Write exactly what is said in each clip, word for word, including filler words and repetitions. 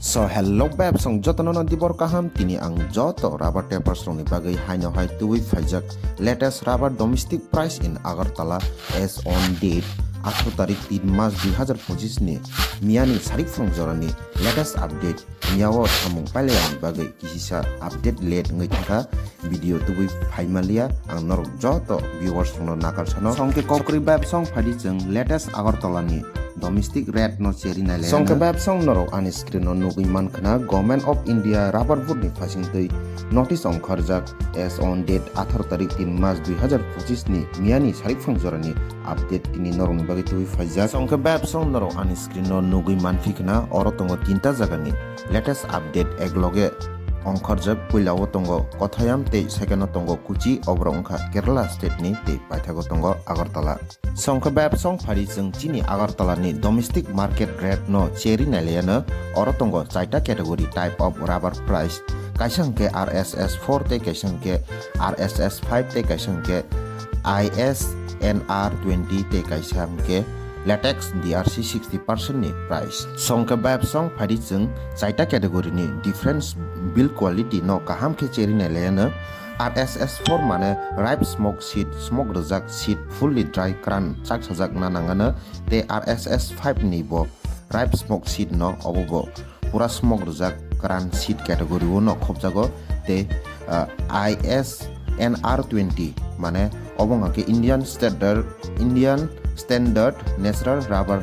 So hello beb song jotono no dibor kaham, tini ang joto rubber tapers rokni bagwi haino hai tubui phaijak latest rubber domestic price in Agartala as on date atharo tarik tin mas dui hazar pochis ni miyani sarik phang jorani latest update. Miyao samung pailai bagwi kisisa update late wngwi thangkha. Video tubui phaimaliya ang norok joto viewers rokno nakarsano. Songke kokri beb song phaidi chwng latest Agartala ni domestic rate no cheri nai. Songke beb song norok ani screen no nugwi mankhana Government of India rubber board ni phasing twi notice ongkharjak as on date atharo tarik tin mas dui hazar pochis ni miyani sarik phang jorani update tini norokni bagwi tubui phaijak. Songke beb song norok ani screen no nugwi manphi khna oro tongo tinta jagani latest update ek loge ongkharjak. Puila o tongo Kothayam tei second o tongo Kochi, oborok wngkha Kerala state ni tei paithago tongo Agartala. Songkhe beb song phari chwng chini Agartala ni domestic market rate no cheri nailaiano. Oro tongo chaita category type of rubber price, kaisa hwnkhe R S S four tei kaisa hwnkhe R S S five tei kaisa hwnkhe I S N R twenty tei kaisa hwnkhe latex D R C sixty percent ni price. Songkhe beb song phari chwng chaita category ni difference build quality no kaham khe cheri nailaiano. R S S four mane ripe smoke seed, smoke rwjak seed, fully dry kran chak sajak na nangano, tei R S S five ni bo ripe smoke seed no obo bo pura smoke rwjak kran seed category o no khobjago, tei, ah, I S N R twenty mane obo hwnkha khe Indian standard, Indian standard natural rubber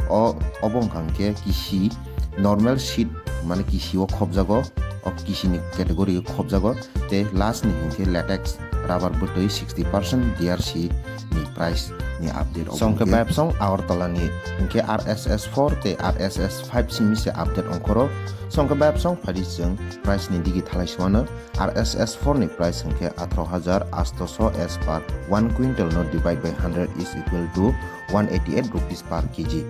o, obo hwnkha khe kisi normal seed mane kisi o khobjago, o kisi ni category o khobjago, tei last ni hwnkhe latex rubber bwtwi sixty percent D R C ni price ni update. Songkhe beb song Agartala ni hwnkhe R S S four tei R S S five simi se update ongkhoro. Songkhe beb song phari chwng price ni digi thalai suano. R S S four ni price hwnkhe atharo hajar asto so as per one quintal no divide by hundred is equal to one eighty eight rupees per K G.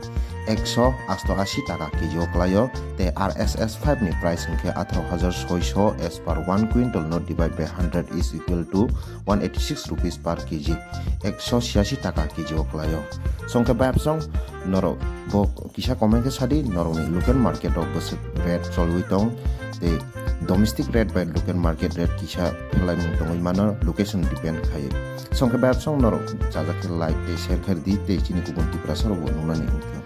Ekso asto asi taka K G o kwlaio. Tei R S S five ni price hwnkhe atharo hajar soi so as per one quintal no divide by hundred is equal to one eighty six rupees per K G. Ekso siasi taka K G o kwlaio. Songkhe beb song norok bo kisa comment khe sadi, norokni local market o bwswk rate cholwi tong tei domestic rate bai local market rate kisa phelai mung tongwi mano, location depend khai. Songkhe beb song norok chajak khe like tei share khe di tei chini kubun Tiprasa rok bo nungnani wngkha.